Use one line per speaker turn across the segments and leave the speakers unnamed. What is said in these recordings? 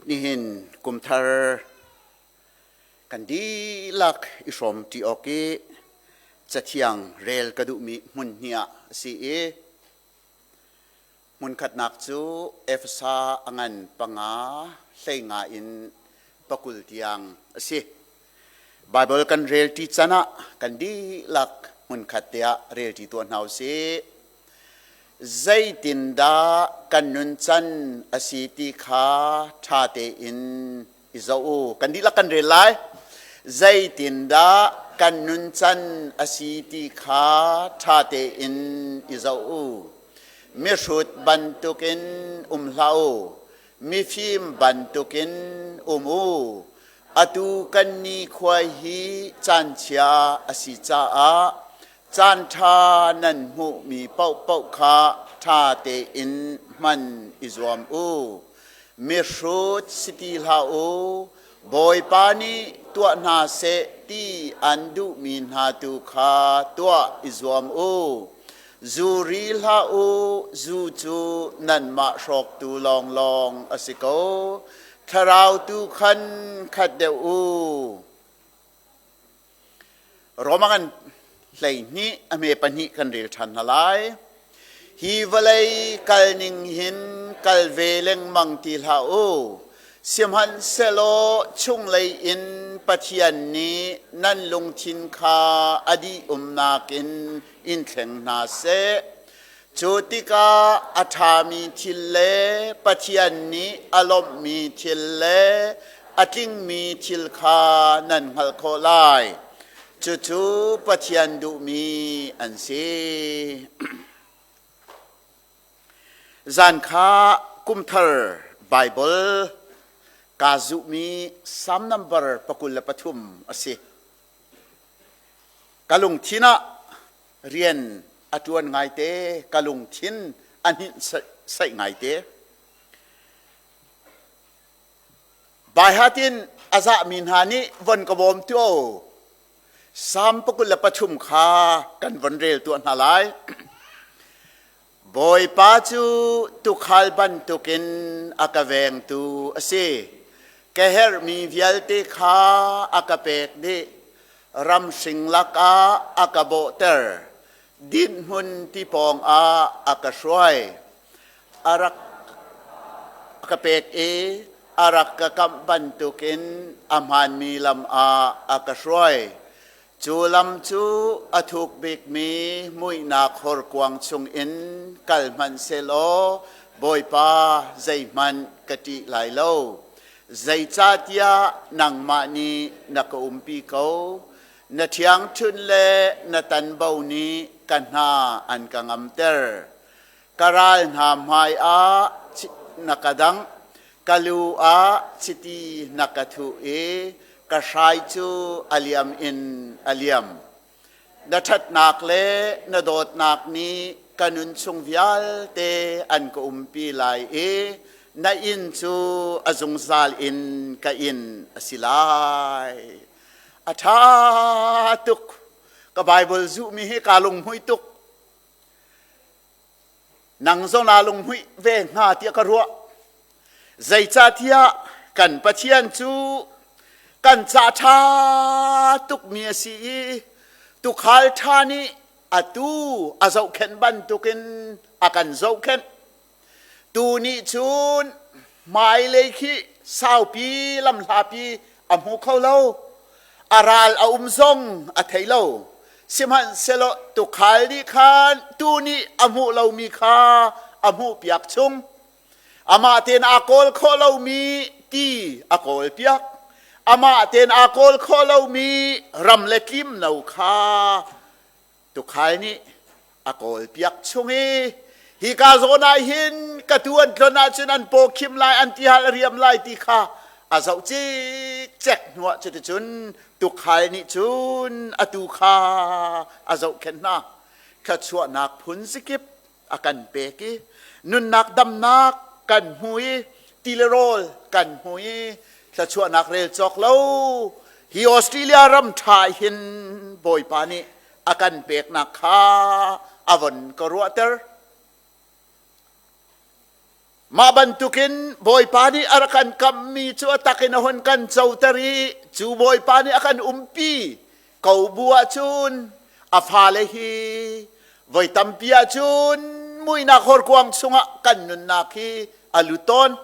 Nihin kumthar kan dihlak i hrawm ṭi awk i cathiang rel ka duhmi hmun hnih ah a si i hmunkhatnak cu Efesa a ngan panga hleinga in pakul tiang a si. Baibal kan rel ṭi can ah kan dihlak hmunkhat te ah rel ṭi tuah hna u sih. Zeitindah kan nuncan a si ti kha ṭha tein i zoh u. Kan dihlak kan rel lai. Zeitindah kan nuncan a si ti kha ṭha tein i zoh u. Mihrut bantukin um hlah u. Mifim bantukin um u. Atu kan nikhua hi caanchia a si caah Caanṭha nan hmuhmi paohpaoh kha ṭha tein hman i zuam u. Mihrut si ti hlah u. Bawipa nih tuah hna seh ti an duhmi hna tu kha tuah i zuam u. Zu ri hlah u, zu cu nanmah hrawktu lawnglawng a si ko. Thlarau tu khan khat deuh u. Roma kan 12 a hme pahnih kan rel ṭhan hna lai. Hi vawlei kal ning hin kal ve lengmang ti hlah u. Sihmanhsehlaw chunglei in Pathian nih nan lungthin kha a dih umnak in in thleng hna seh. Cu tikah a ṭhami thil le Pathian nih a lawmhmi thil le a tlingmi thil kha nan hngalh khawh lai. Cucu Pathian duhmi an si. Zan kha kumthar Baibal kaa zuhmi Salm nambar 23 a si. Ka lungthin ah rian a ṭuan ngaite, ka lungthin a hninh saih ngaite. Baihat in a zahmi hna nih von ka bawm tuah u. Salm 23 kha kan von rel tuah hna lai. Bawipa cu tuukhal bantukin a ka vengtu a si. Ka herhmi vialte kha a ka pek dih. Ramhring lakah a ka bawhter. Dinhhmun ti pawngah a ka hruai. A rak ka pek i a rak ka kamh bantukin a hmaanmi lam ah a ka hruai. Cu lam cu a thuk bikmi muihnak horkuang chungin kal hmanh sehlaw Bawipa zeihmanh ka ṭih lai lo. Zeicahtiah nangmah nih na ka umpi ko. Na ṭhiangṭhunh le na tanbo nih ka hna an ka ngamter. Ka ral hna hmaiah na ka dangh, ka lu ah chiti na ka thuh i ka hrai cu a liam in a liam. Na ṭhatnak le na dawtnak nih ka nun chung vialte an ka umpi lai i na inn cu a zungzal in ka inn a si lai. A ṭha tuk. Ka Baibal zuhmi hi kaa lunghmuih tuk. Nang zong naa lunghmuih ve hnga tiah ka ruah. Zeicahtiah kan Pathian cu kan ca ṭha tukmi a si i tuukhal ṭha nih atu a zohkhenh bantukin a kan zohkhenh. Tu nih cun hmailei khi saupi lamhlapi a hmu kho lo. A ral a um zong a thei lo. Sihmanhsehlaw tuukhal nih khan tuu nih a hmuh lomi kha a hmuhpiak chung. Amah tein aa kawl khawh lomi ti a kawlpiak. Amah tein aa kawl khawh lomi ram le tlimno kha Tuukhal nih a kawlpiak chung i hika zawn ah hin ka tuu an tlon ahcun an paw khim lai an tihal a riam lai ti kha a zoh cikcek hnuah cuticun tuukhal nih cun a tuu kha a zohkhenh hna. Thluachuahnak phun zakip a kan pek i nunnak damnak kan hmu i ti le rawl kan hmu i thluachuahnak rel cawk lo hi Australia ram ṭha hin Bawipa nih a kan peknak kha a von ka ruahter. Mah bantukin Bawipa nih a rak kan kamhmi cu a tak in a hun kan coter i cu Bawipa nih a kan umpi ko bu ahcun a fale hi voi tampi ahcun muihnak horkuang chungah kan nunnak hi a lut tawn.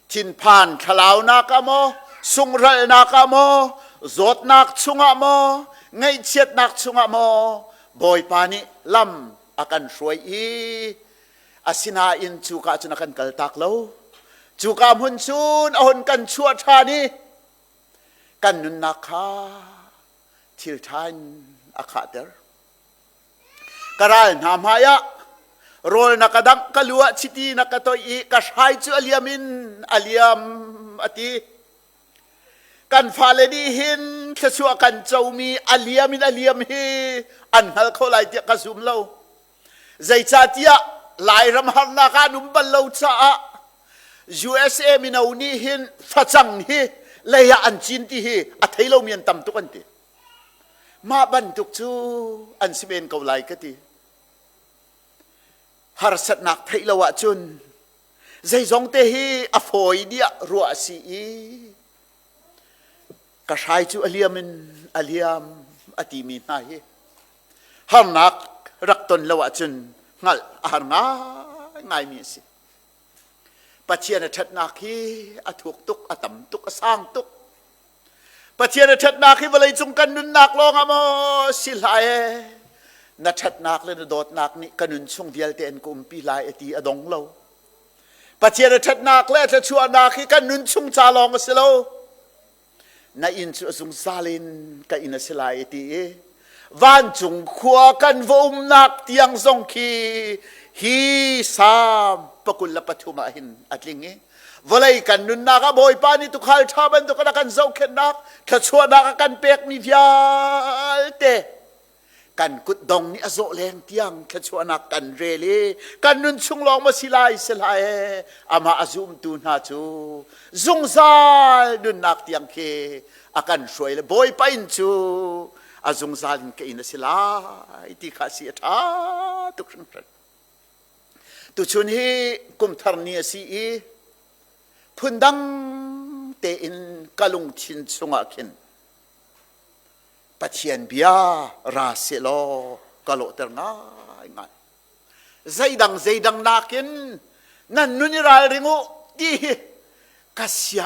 Thinphan thlalaunak ah maw, sungralnak ah maw, zawtnak chungah maw, ngaihchiatnak chungah maw, Bawipa nih lam a kan hruai i Asinain cuka cun a kan kaltak lo. Cuka hmun cun a hun kan chuah ṭhan i kan nunnak kha thil ṭha in a khahter. Ka ral hna hmaiah rawl na ka dangh, ka lu ah chiti na ka toih i ka hrai cu a liam in a liam a ti. Kan fale nih hin thluachuah kan comi a liam in a liam hi an hngal kho lai tiah ka zum lo. Zeicahtiah Lairam harnak ah an um bal lo caah USA mino nih hin facang hi lei ah an cin ti hi a thei lomi an tam tuk an ti. Mah bantuk cu an si men ko lai ka ti. Harsatnak theih lo ahcun zeizong te hi a fawi diah ruah a si i ka hrai cu a liam in a liam a timi hna hi harnak rak ton lo ahcun hngalh a har ngaingaimi a si. Pathian a ṭhatnak hi a thuk tuk, a tam tuk, a sang tuk. Pathian a ṭhatnak hi vawleicung kan nunnak lawng ah maw si hlah e. Na ṭhatnak le na dawtnak nih ka nun chung vialte an ka umpi lai a ti a dong lo. Pathian a ṭhatnak le a thluachuahnak hi kan nun chung ca lawng a si lo. Na inn cu a zungzal in ka inn a si lai a ti i vancung khua kan va umnak tiang zong khi hi Salm 23 ah hin a tling i vawlei kan nunnak ah Bawipa nih tuukhal ṭha bantuk in a kan zohkhenhnak thluachuahnak a kan pekmi vialte kan kutdong nih a zawh leng tiang thluachuahnak kan rel i kan nun chung lawng ma si lai si hlah e amah a zumtu hna cu zungzal nunnak tiang khi a kan hruai le Bawipa inn cu a zungzal in ka inn a si lai ti kha si a ṭha tuk hringhran tuchun hi kumthar ni a si i phundang tein ka lungthin chungah khin Pathian bia ra sehlaw ka lawhter ngaingai. Zeidang zeidang nakin nan nun i ralring u ti hi ka sia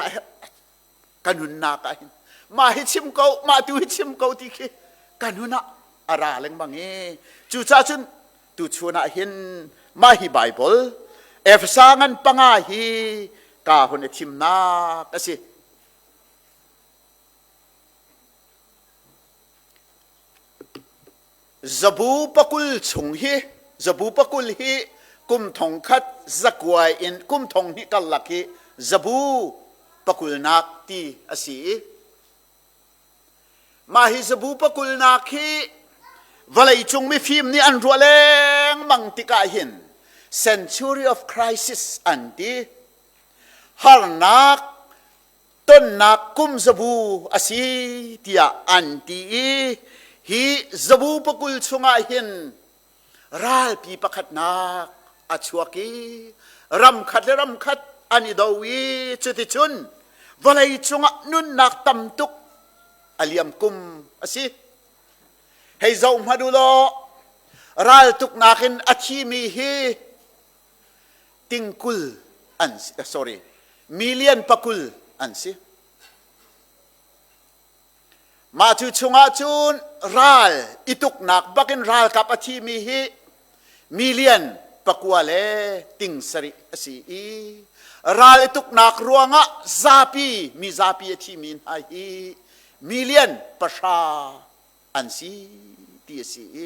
ka nunnak ah hin mah hi chim ko mah tu hi chim ko ti khi ka nun ah a ra lengmang i cucaah cun tuchun ah hin mah hi Bible Efesa ngan panga hi ka hun i thimnak a si. Zabu pakul chung hi zabu pakul hi kum thong khat zakua in kum thong hnih karlak hi zabu pakulnak ti a si i mah hi zabu pakulnak hi vawleicung mifim nih an ruah lengmang tikah hin century of crisis an ti harnak tonnak kum zabu a si tiah an ti i hi zabu pakul chungah hin ralpi pakhatnak a chuak i ramkhat le ramkhat an i do i cuticun vawlei cungah nunnak tam tuk a liam kum a si. Hei zoh hmanh u law raltuknak in a thimi hi tingkul an si sorry million pakul an si mah cu chungah cun ral i tuknak bakin ralkap a thimi hi million pakua le ting sarih a si i ral i tuknak ruangah zapi mi zapi a thimi hna hi million pahra an si ti a si i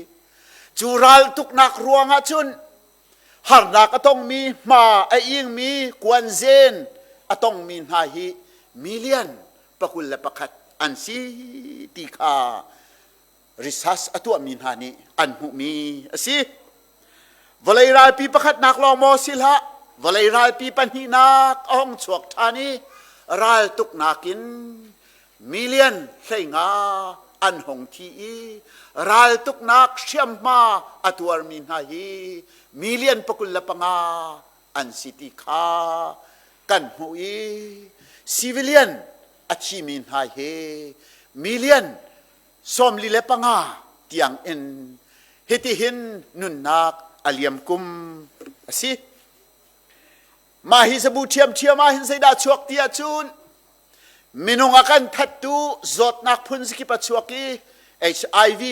cu ral tuknak ruangah cun harnak a tongmi hma a ingmi kuanzen a tongmi hna hi million 21 an si ti kha research a tuahmi hna nih an hmuhmi a si. Vawlei ralpi pakhatnak lawng maw si hlah, vawlei ralpi pahnihnak a hung chuak ṭhan i raltuknak in million 15 an hung thi i raltuknak hriamhma a tuarmi hna hi million 25. an si ti kha kan hmuh i civilian a thimi hna hi million 45 tiang in hitihin nunnak a liam kum a si. Mah hi zabu ṭhiamṭhiam ah hin zeidah chuak ti ahcun minung a kan thattu zawtnak phun zakip a chuak i HIV,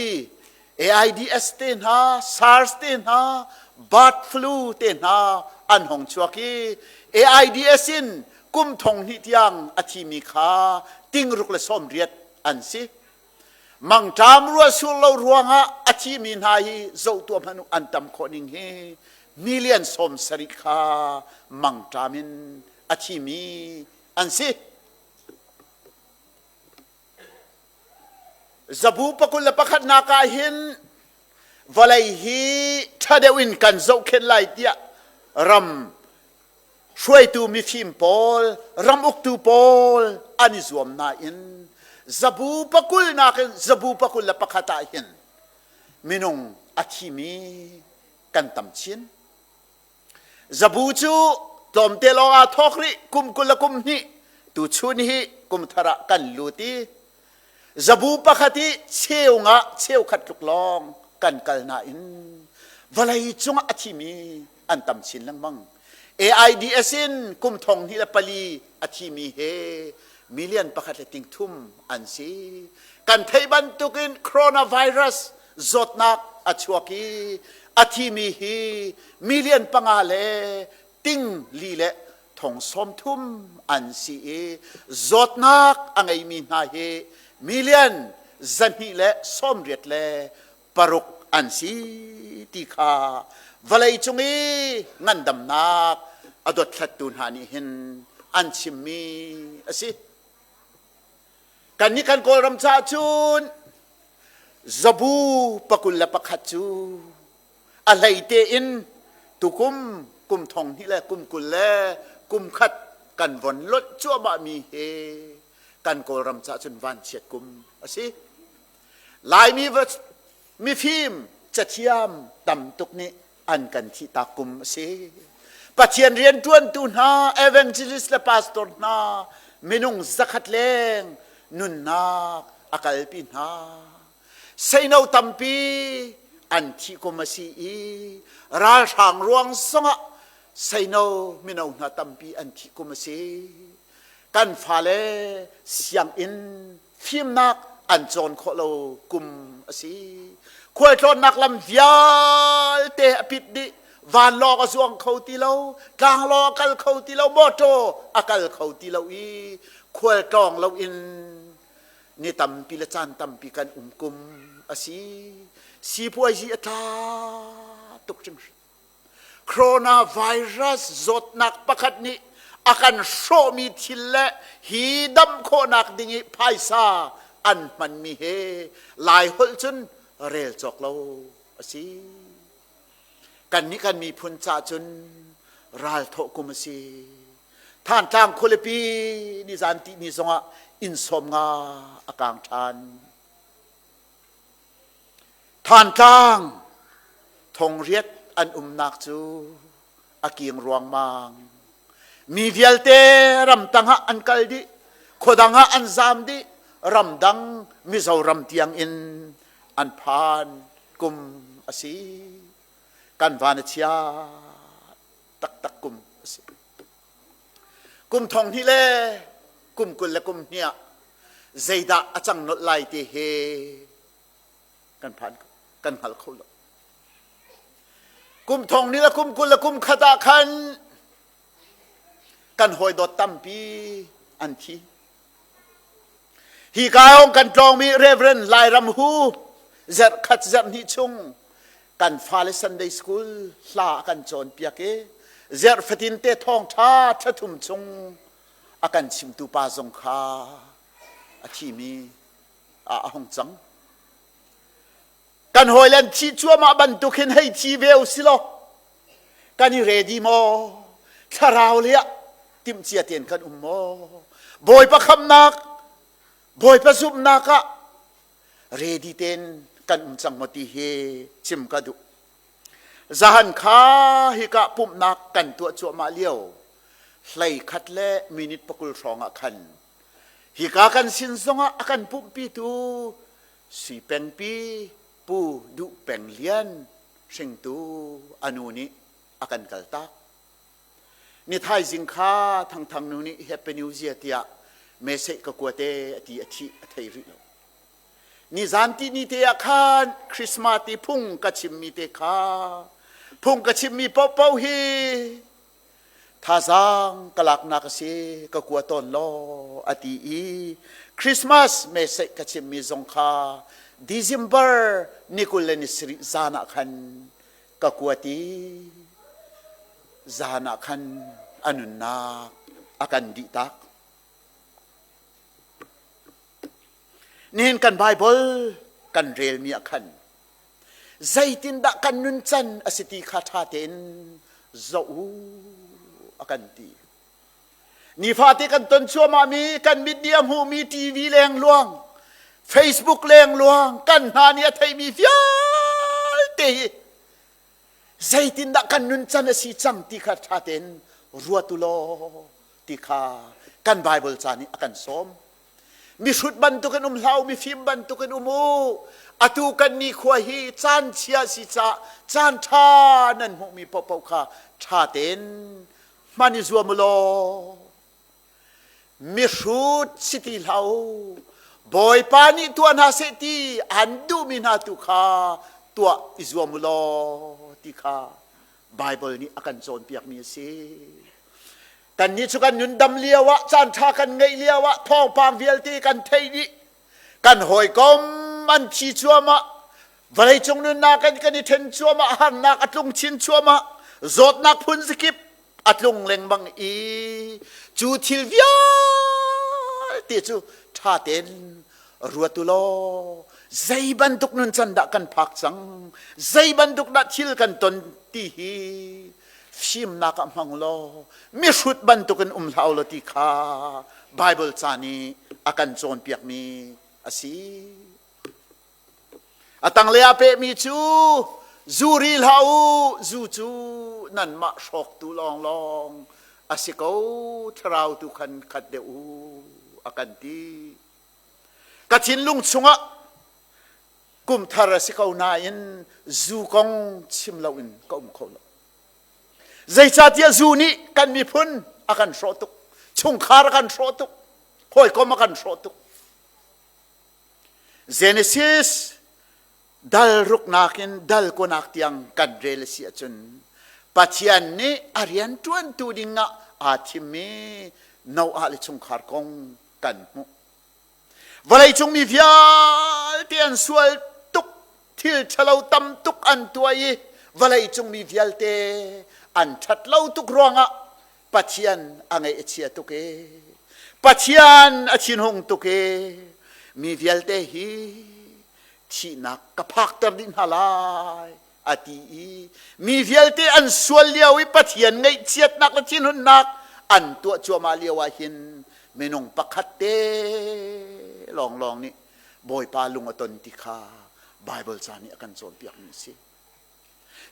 AIDS te hna, SARS te hna, bird flu te hna an hong chuak i AIDS in kum thong hnih tiang a thimi kha tingruk le 80 an si. Mangṭam ruahsur lo ruangah a thimi hna hi zoh tuah hmanh u an tam khawh ning hi million 70 kha mangṭam in a thimi an si. Zabu 21nak ah hin vawlei hi ṭha deuh in kan zohkhenh lai tiah ram hruaitu mifim pawl, ram uktu pawl an i zuam nain zabu pakul nakin zabu 21 ah hin minung a thimi kan tam chin. Zabu cu tlawmte lawng aa thawk rih kum 20 le kum hnih tuchun hi kum thar ah kan lut i zabu pakhat i cheu nga cheu khat tluk lawng kan kal nain vawlei cungah a thimi an tam chin lengmang. AIDS in kum 2004 a thimi he million pakhat le ting thum an si. Kan theih bantukin coronavirus zawtnak a chuak i a thimi hi million panga le ting li le thong sawm thum an si i zawtnak a ngeimi hna hi million 286 an si ti kha vawlei cung i ngandamnak a dothlattu hna nih hin an chimmi a si. Kannih kan Kawlram caah cun zabu 21 cu a hlei tein tukum kum thong hnih le kum kul le kum khat kan von lonh cuahmahmi hi kan Kawlram caah cun vanchiat kum a si. Laimi mifim cathiam tam tuk nih an kan thihtak kum a si. Pathian rianṭuantu hna evangelist le pastor hna minung zakhat leng nunnak a kalpi hna. Seino tampi an thih kum a si i ralhrang ruang zongah seino mino hna tampi an thih kum a si. Kan fale sianginn fimnak an cawn khawh lo kum a si. Khualtlawnnak lam vialte a pit dih. Vanlawng a zuang kho ti lo, tlanglawng a kal kho ti lo, mawṭaw a kal kho ti lo i khualtlawng loin ni tampi le caan tampi kan um kum a si. Sipuaizi a tla tuk hringhran. Coronavirus zawtnak pakhat nih a kan hrawhmi thil le hi dam khawhnak ding i phaisa an hmanmi he Lai holh cun rel cawk lo a si. Kannih kan miphun ca cun ral thawh kum a si. Thantlang khualipi nizan ti ni zongah inn sawm nga a kang ṭhan. Thantlang thongriat an umnak cu a king ruangmang. Mi vialte ramtang ah an kal dih, khuadang ah an zam dih, ramdang Mizoram tiang in an phan kum a si. Kan van a chia taktak kum a si. Kum thong hnih le kum kul le kum hnih ah zeidah a cang nolh lai ti hi kan phan kan hngal kho lo. Kum thong ni le kum kul le kum khat ah khan kan hawi dawt tampi an thi. Hi ka hong kan tlawngmi Reverend Lairam Hu zarh khat zarh hnih chung kan fale Sunday school hla a kan cawnpiak i zarh fatin te thawngṭha ṭhathum chung a kan chimtu pa zong kha a thimi ah a hung cang. Kan hawile an thih cuahmah bantuk hin hei thi ve u si law kan i ready maw? Thlarau lei ah timhcia tein kan um maw? Bawipa khamnak, Bawipa zumhnak ah ready tein kan um cang maw ti hi chim ka duh. Zahan kha hika pumhnak kan tuah cuahmah lio hlei khat le minute pakul hrawng ah khan hika kan sin zongah a kan pumhpitu Sui Pengpi Pu Duh Peng Lian hringtu a nu nih a kan kaltak. Ni thaizing kha Thangthang nu nih Happy New Year tiah message ka kua te a ti a thih a thei rih lo. Nizan ti ni te ah khan Christmas ti phung ka chimmi te kha phung ka chimmi paohpaoh hi thazaang ka laknak a si ka kua tawn law a ti i Christmas message ka chimmi zong kha December ni 27 zan ah khan ka kuat i zan ah khan a nunnak a kan dih tak. Nihin kan Bible kan relmi ah khan zeitindah kan nuncan a si ti kha ṭha tein zoh u a kan ti. Nifate kan ton cuahmahmi kan mit nih a hmuhmi TV lengluang, Facebook lengluang, kan hna nih a theihmi vialte hi zeitindah kan nuncan a si cang ti kha ṭha tein ruat u law ti kha kan Bible ca nih a kan sawm. Mihrut bantukin um hlah u, mifim bantukin um u. Atu kan nikhua hi caan chia si caah caan ṭha nan hmuhmi paohpaoh kha ṭha tein hman i zuam u law mihrut si ti hlah u. Bawipa nih tuah hna seh ti an duhmi hna tu kha tuah i zuam u law ti kha Baibal nih a kan cawnpiakmi a si. Kannih cu kan nun dam lio ah caan ṭha kan ngeih lio ah thawngpang vialte kan theih dih. Kan hawikom an thi cuahmah, vawleicung nunnak in kan i ṭhen cuahmah, harnak a tlung chin cuahmah, zawtnak phun zakip a tlung lengmang i cu thil vialte cu ṭha tein ruat u law zei bantuk nuncan dah kan phak cang, zei bantuk dah thil kan ton ti hi fimnak ah hmang law mihrut bantukin um hlah law ti kha Bible ca nih a kan cawnpiakmi a si. A tanglei ah pehmi cu zu ri hlah u, zu cu nanmah hrawktu lawnglawng a si ko, thlarau tu khan khat deuh u a kan ti. Ka thinlung chungah kum thar a si ko nain zu kong chim loin ka um kho lo. Zeicahtiah zu nih kan miphun a kan hrawh tuk, chungkhar a kan hrawh tuk, hawikom a kan hrawh tuk. Genesis dal ruknak in dal kunak tiang kan rel a si ahcun Pathian nih a rian ṭuantu ding ah aa thimmi Noah le chungkhar kong kan hmuh. Vawleicung mi vialte an sual tuk, thil ṭhalo tam tuk an tuah i vawleicung mi vialte an ṭhat lo tuk ruangah Pathian a ngaih a chia tuk i Pathian a thinhung tuk i mi vialte hi thihnak ka phakter dih hna lai a ti i mi vialte an sual lio i Pathian ngaihchiatnak le thinhunnak an tuah cuahmah lio ah hin minung pakhat te lawnglawng nih Bawipa lung a ton ti kha Baibal ca nih a kan cawnpiakmi a si.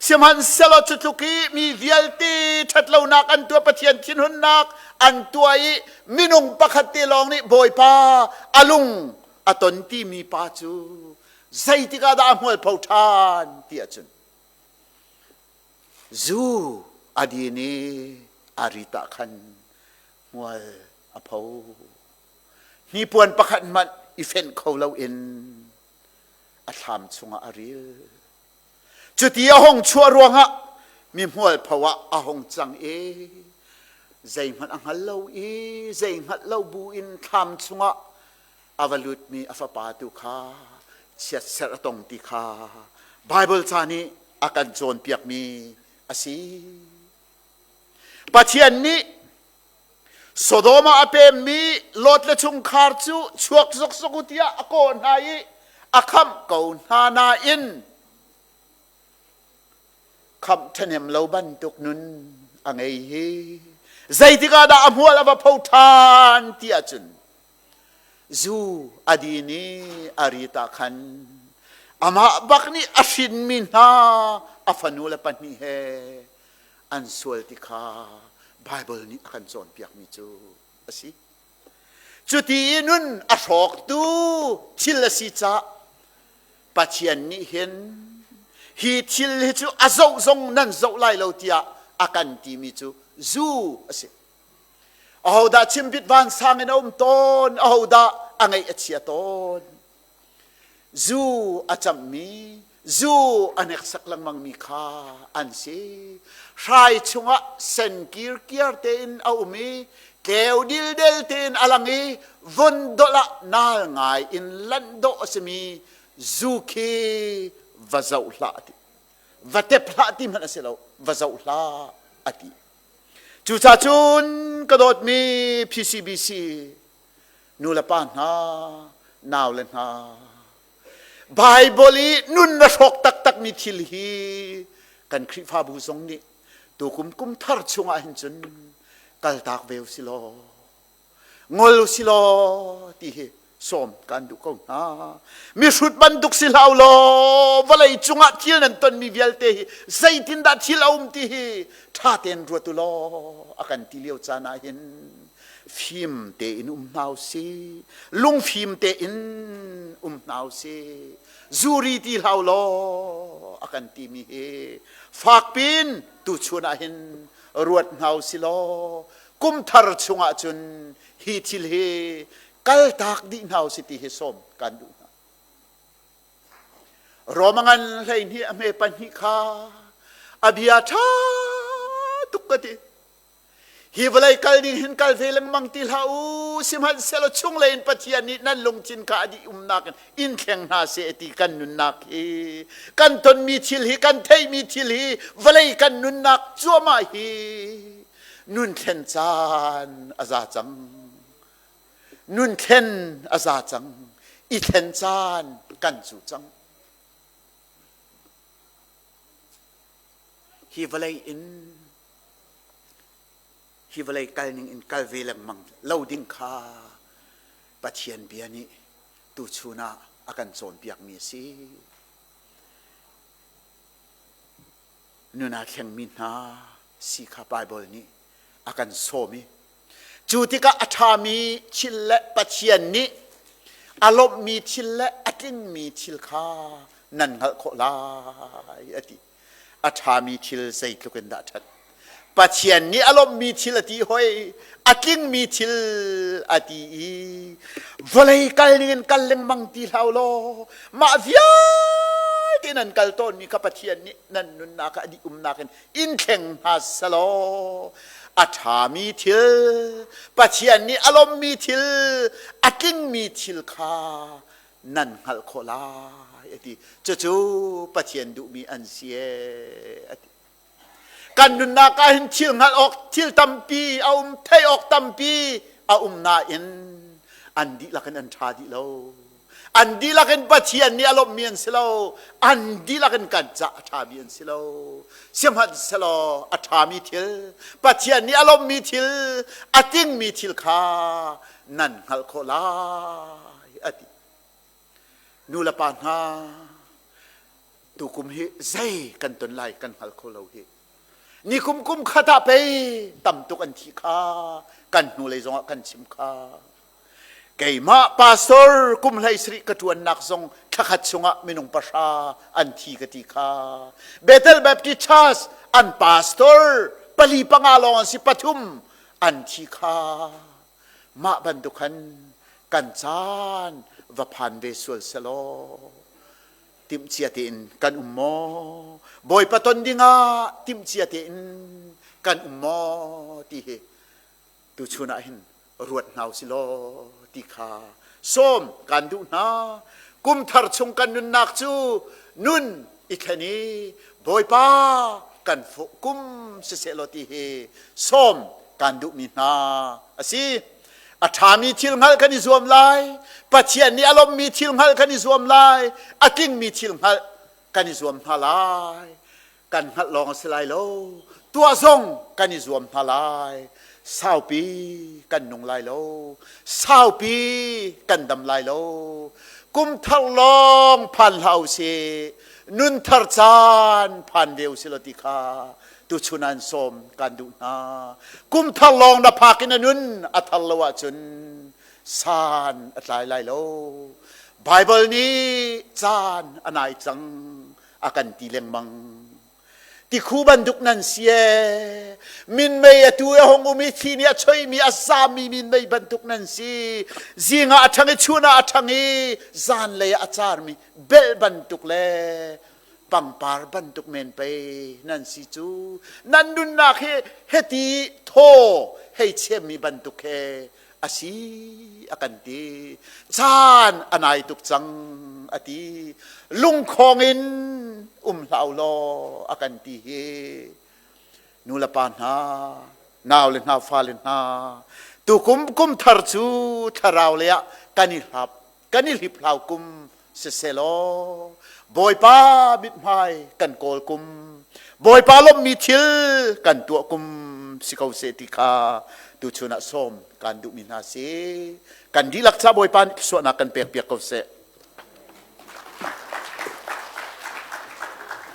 Sihmanhsehlaw cu tluk i mi vialte ṭhatlonak an tuah Pathian thinhunnak an tuah i minung pakhat te lawng nih Bawipa a lung a ton timi pa cu zeitik ah dah a hmualpho ṭhan ti ahcun zu a din i a rit ah khan hmual a pho. Hnipuan pakhat hmanh i fenh kho loin a thlam chungah a ril. Cuti a hung chuah ruangah mi hmualpho ah a hung cang i zeihmanh a hngal lo i zei hngalh lo bu in thlam chungah a va lutmi a fapa tu kha chiatserh a tong ti kha Baibal ca nih a kan cawnpiakmi a si. Pathian nih Sodom ah a pemmi Lot le chungkhar cu chuak zokzok u tiah a kawh hna i a khamh ko hna nain khamh ṭhahnem lo bantuk nun a ngei hi zeitik ah dah a hmual a va pho ṭhan ti ahcun zu a din i a rit ah khan amah bak nih a hrinmi hna a fanu le pahnih he an sual ti kha Baibal nih a kan cawnpiakmi cu a si. Cuti i nun a hrawktu thil a si caah Pathian nih hin hi thil hi cu a zoh zong nan zoh lai lo tiah a kan timi cu zu a si. Ahodah chimpit vansang in a um tawn, ahodah a ngaih a chia tawn. Zu a cammi, zu a hneksak lengmangmi kha an si. Hrai chungah sen kirkiar tein a um i tleu dildel tein a lang i von dolh ah naal ngai in lanh dawh a simi zu khi va zoh hlah a ti. Va tep hlah ti hmanh a si lo, va zoh hlah a ti. Cucaah cun ka dawtmi PCBC nu le pa hna, nau le hna, Baibal i nun na hrawk taktakmi thil hi kan Khrihfabu zong nih tukum kum thar chungah hin cun kaltak ve u si law ngol u si law ti hi sawm kan duh ko hna. Mihrut bantuk si hlah u law vawlei cungah thil nan tonmi vialte hi zeitindah thil a um ti hi ṭha tein ruat u law a kan ti lio caan ah hin fim tein um hna u si lungfim tein um hna u si zuri ti hlah u law a kan timi hi fakpin tuchun ah hin ruat hna u si law kum thar chungah cun hi thil hi kaltak dih hna u si ti hi sawm kan duh hna. Roma ngan 12 a hme pahnih kha a bia ṭha tuk ka ti. Hi vawlei kal ding hin kal ve lengmang ti hlah u, sihmanhsehlaw chunglei in Pathian nih nan lungthin kha a dih umnak in in thleng hna seh ti kan nunnak hi kan tonmi thil hi kan theihmi thil hi vawlei kan nunnak cuahmah hi nun thlen caan a za cang. Nun thlen a za cang. I thlen caan kan cu cang. Hi vawlei in hi vawlei kal ning in kal ve lengmang lo ding kha Pathian bia nih tuchun ah a kan cawnpiakmi a si. Nun aa thlengmi hna si kha Baibal nih a kan sawm i cu tikah a ṭhami thil le Pathian nih a lawmhmi thil le a tlingmi thil kha nan hngalh khawh lai a ti. A ṭhami thil zeitluk in dah ṭhat. Pathian nih a lawmhmi thil a ti hoi, a tlingmi thil a ti i vawlei kal ning in kal lengmang ti hlah u law mah vialte nan kal tawnmi kha Pathian nih nan nunnak ah a dih umnak in in thleng hna selaw a ṭhami thil Pathian nih a lawmhmi thil a tlingmi thil kha nan hngalh khawh lai a ti. Cucu Pathian duhmi an si ee a ti. Kan nunnak ah hin thil hngalh awk thil tampi a um, theih awk tampi a um nain an dihlak in an ṭha dih lo. An dihlak in Pathian nih a lawmhmi an si lo. An dihlak in kan cah a ṭhami an si lo. Sihmanhsehlaw a ṭhami thil, Pathian nih a lawmhmi thil, a tingmi thil kha nan hngalh khawh lai a ti. Nu le pa hna, tukum hi zei kan ton lai kan hngal kho lo hi. Nikum kum khat ah pei tam tuk an thi kha kan hnulei zongah kan chim kha. Keimah pastor kum hlei sarih ka ṭuannak zong thlakhat chungah minung pahra an thi ka ti kha. Bethel Baptist Church an pastor pali panga lawng an si pathum an thi kha. Mah bantuk khan kan caan va phan ve sual selaw timhcia tein kan um maw? Bawipa ton dingah timhcia tein kan um maw ti hi tuchun ah hin ruat hna usih law ti kha sawm kan duh hna. Kum thar chung kan nunnak cu nun i thlen i Bawipa kan kum siseh law ti hi sawm kan duhmi hna a si. A ṭhami thil hngalh kan i zuam lai. Pathian nih a lawmhmi thil hngalh kan i zuam lai. A tlingmi thil hngalh kan i zuam hna lai. Kan hngalh lawng a si lai lo. Tuah zong kan i zuam hna lai. Saupi kan nung lai lo. Saupi kan dam lai lo. Kum thar lawng phan hlah u sih. Nunthar caan phan ve usih law ti kha tuchun an sawm kan duh hna. Kum thar lawng na phak in a nun a thar lo ahcun san a tlai lai lo. Bible nih caan a nai cang a kan ti lengmang. Tikhu bantuk nan si ee. Minmei atu a hung um i thi nih a choihmi a zammi minmei bantuk nan si. Zing ah a ṭhang i chun ah a ṭhang i zanlei ah a carmi belh bantuk le pangpar bantuk men pei nan si cu. Nan nunnak hi hiti thaw hei chemmi bantuk he a si a kan ti. Caan a nai tuk cang a ti. Lungkhong in um hlah u law a kan ti hi. Nu le pa hna, nau le hna, fale hna, tukum kum thar cu thlarau lei ah kan i hlap, kan i hliphlau kum siselaw Bawipa mithmai kan kawl kum Bawipa lawmhmi thil kan tuah kum si ko seh ti kha tuchun ah sawm kan duhmi hna si. Kan dihlak ca Bawipa nih suahnak kan pek piak ko seh.